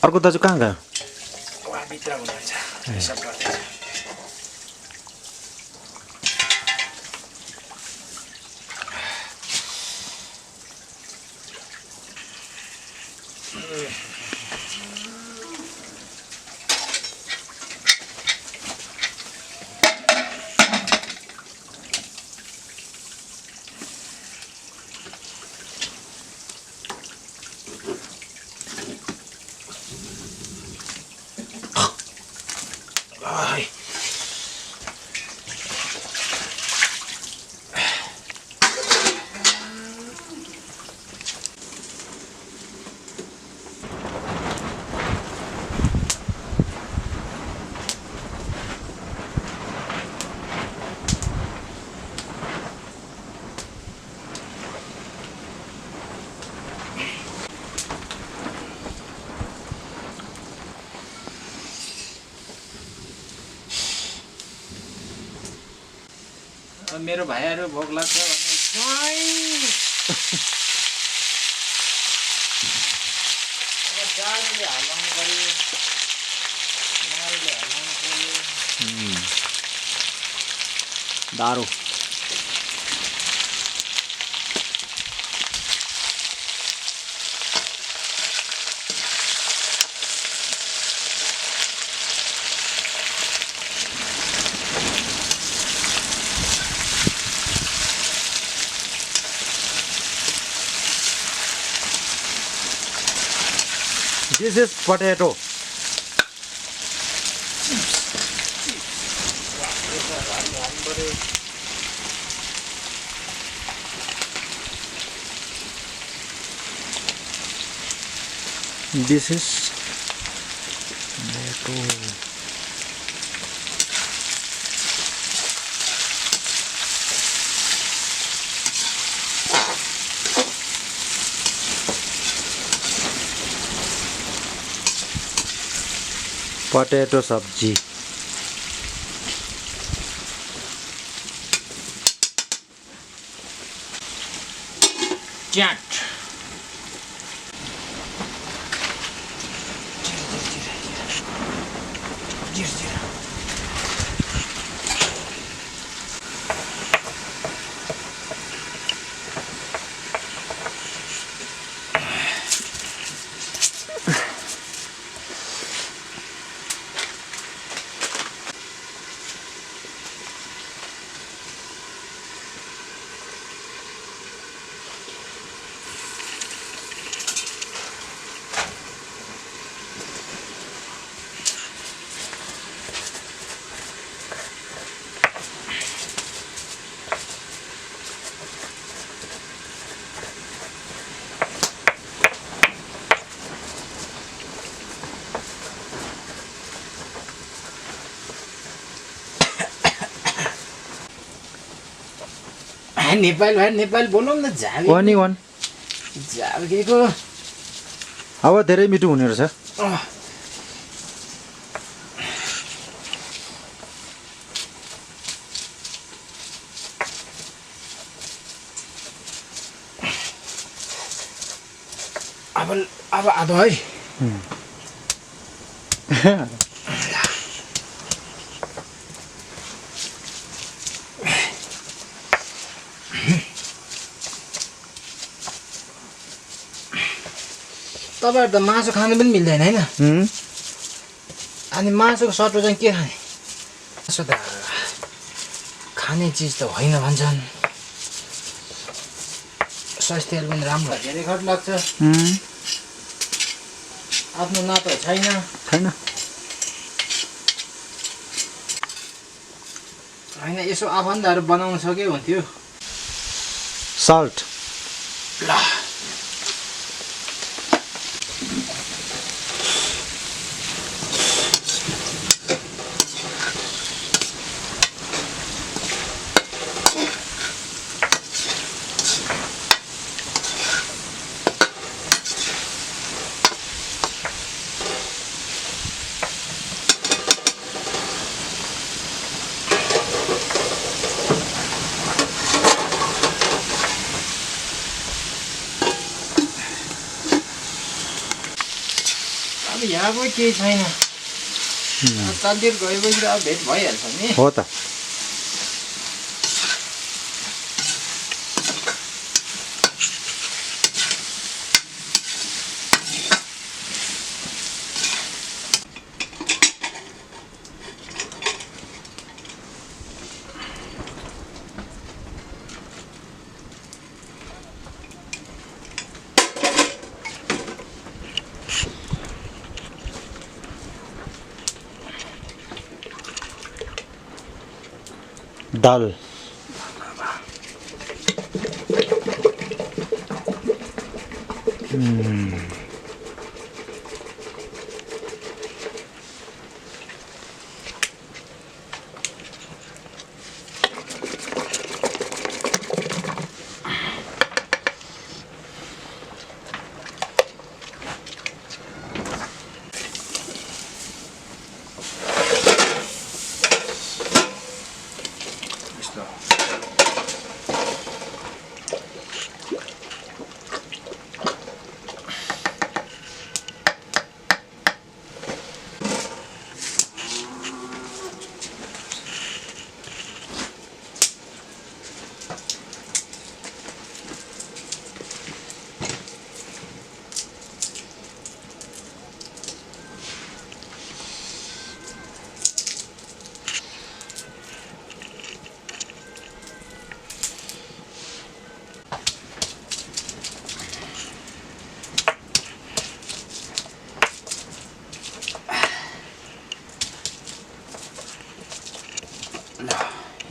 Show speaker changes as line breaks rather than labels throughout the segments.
अर्को दाजु कहाँ गयो?
उहाँ भित्र हुनुहुन्छ हिसाब गर्दैछ। मेरो भाइहरू भोक लाग्छ भने जाडोले हल्लाउनु पर्यो, मारुले हल्लाउनु पर्यो।
दारू This is potato. This is tomato. Potato sabji.
Chat Nepal भाइ नेपाल बोलौँ न झाल
वान
झालकेको
हावा धेरै मिठो हुने रहेछ।
अब आधो है। तपाईँहरू त मासु खानु पनि मिल्दैन होइन? अनि मासुको सट्टो चाहिँ के खाने? मासु त खाने चिज त होइन भन्छन्। स्वास्थ्यहरू पनि राम्रो धेरै खट लाग्छ। आफ्नो नातो छैन होइन, यसो आफन्तहरू बनाउन सक्यो हुन्थ्यो।
सल्ट
ल अब यहाँको केही छैन तलतिर गएपछि त अब भेट भइहाल्छ नि
हो त दाल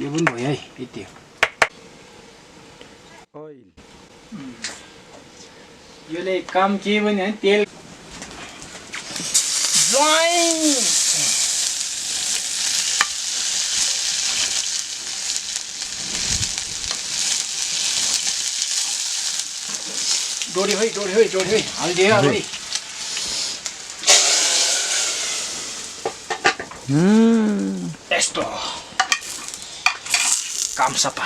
यो पनि भयो है यति
oil
योले काम के भने तेल ज्वाइन डोरी हालिदियो अब यस्तो काम सफा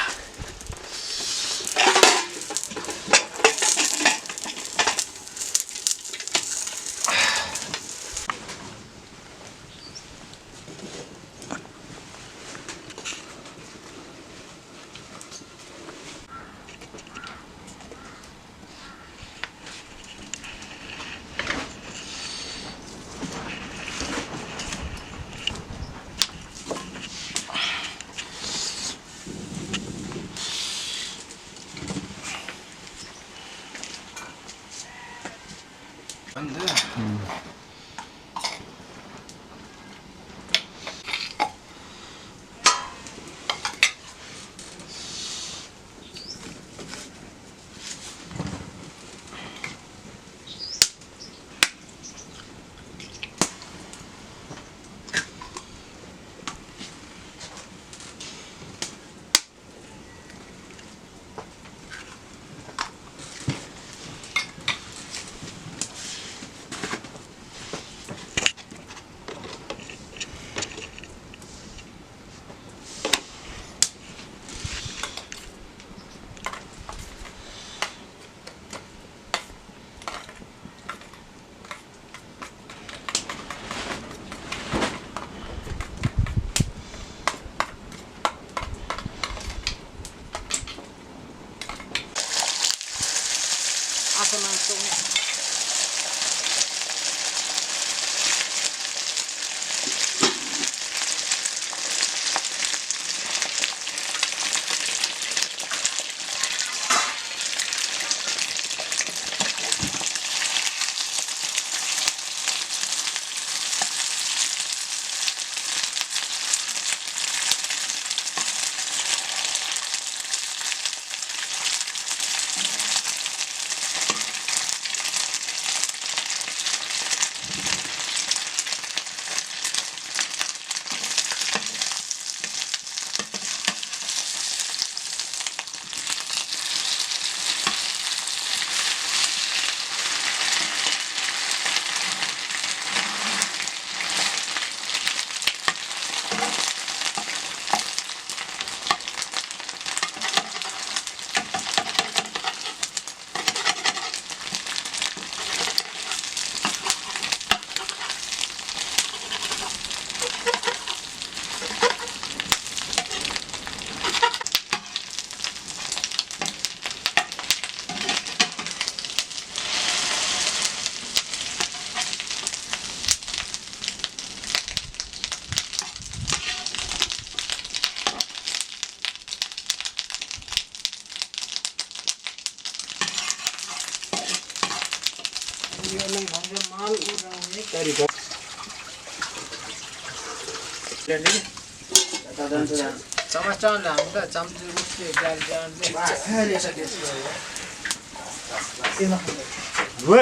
Oi,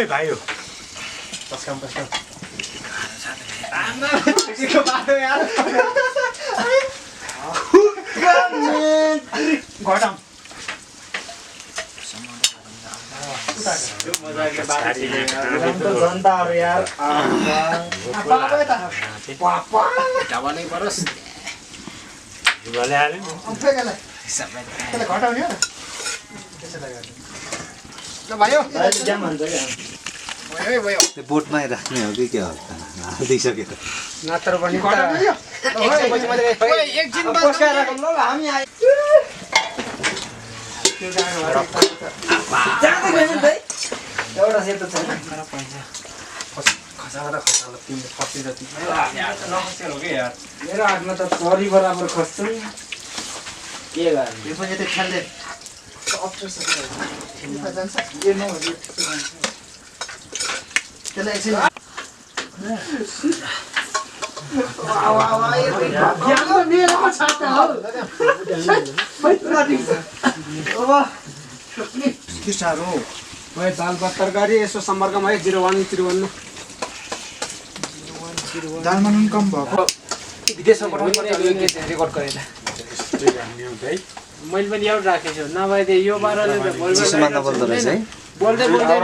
भाइ हो
बोटमा राख्ने हो कि के हो हालिदिइसक्यो त
नत्र पनि मेरो हातमा त तरी बराबर खस्छ नि के गर्ने यो पनि त खेल्दै दाल भात तरकारी यसो सम्पर्कमा है 0101
दालमा नुन कम भएको
विदेशमा पठाउनु पर्छ रेकर्ड गरेर मैले पनि एउटा राखेको छु नभए त यो पाराले त
चिसोमा नबोल्दो रहेछ है
बोल्दै बोल्दै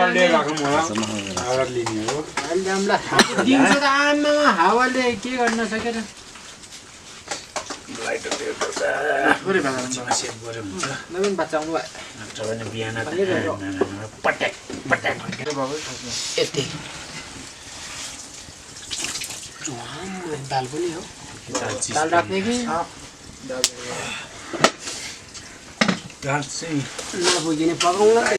दिउँसो त आमामा हावाले के गर्न सकेर नवीन बच्चा आउनु भयो यति दाल पनि हो दाल राख्ने कि नपुगिने पकाउन